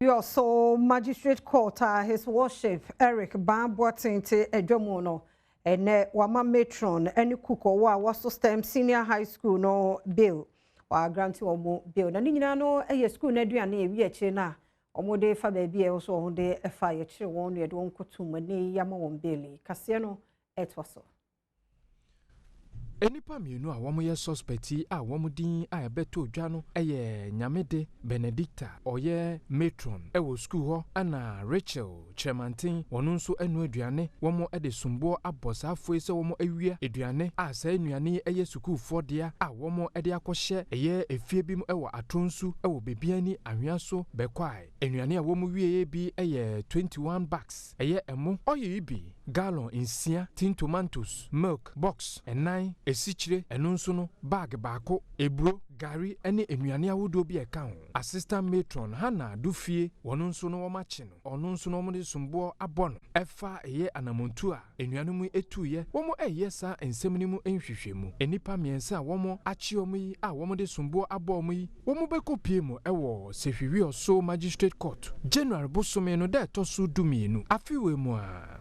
Wiawso Magistrate Court a His Worship Eric Baah Boateng te adwa mu no, ɛnnɛ wama matron ne cook ɔwɔ Awaso STEM Senior High School no bail. Wɔagrante wɔn bail. Na ne nyinaa no yɛ school no aduane a ɛwi akyire no a wɔde fa baabi a ɛwɔ so wɔde fa yɛkyerɛ wɔn na yɛde wɔn kɔto mu ne yɛama wɔn bail. Kaseɛ no ɛtoa so. Nnipa mmienu a wɔyɛ suspect yi a wɔn din a ɛbɛtɔ dwa no yɛ Nyamede Benedicta ɔyɛ matron wɔ sukuu hɔ ɛna Rachel Kyerɛmanten wɔn nso noa aduane. Wɔde somboɔ abɔ saa afoɔ yi sɛ wɔn awia aduane a saa nnuane yi yɛ sukuufoɔ dea a wɔde akɔhyɛ ɛyɛ efie bi mu wɔ Atronsu wɔ Bebiani Anhwea so Bɛkwae. Nnuane a wɔn wieɛ bi yɛ 21 bags ɛyɛ ɛmo, oil yi bi gallon 6, tin tomatoes, milk box 4, esikyire ɛno nso no bag baako, eburo, gari ne nnuane ahodoɔ bi a ɛka ho. Assistant Matron Hannah Dufie wɔn nso no wɔakye no, ɔno nso no wɔde somboɔ abɔ no ɛfa ɛyɛ anamontu a nnuanom yi etuiɛ. Wɔn ɛreyɛ saa nsɛm no mu nhwehwɛmu. Nnipa mmiɛnsa a wɔn akye wɔn yi a wɔde somboɔ abɔ wɔn yi, wɔn bɛkɔ pie mu ɛwɔ Sefwi Wiawso Magistrate Court January bosome no da ɛtɔ so 12 afe wei mu a.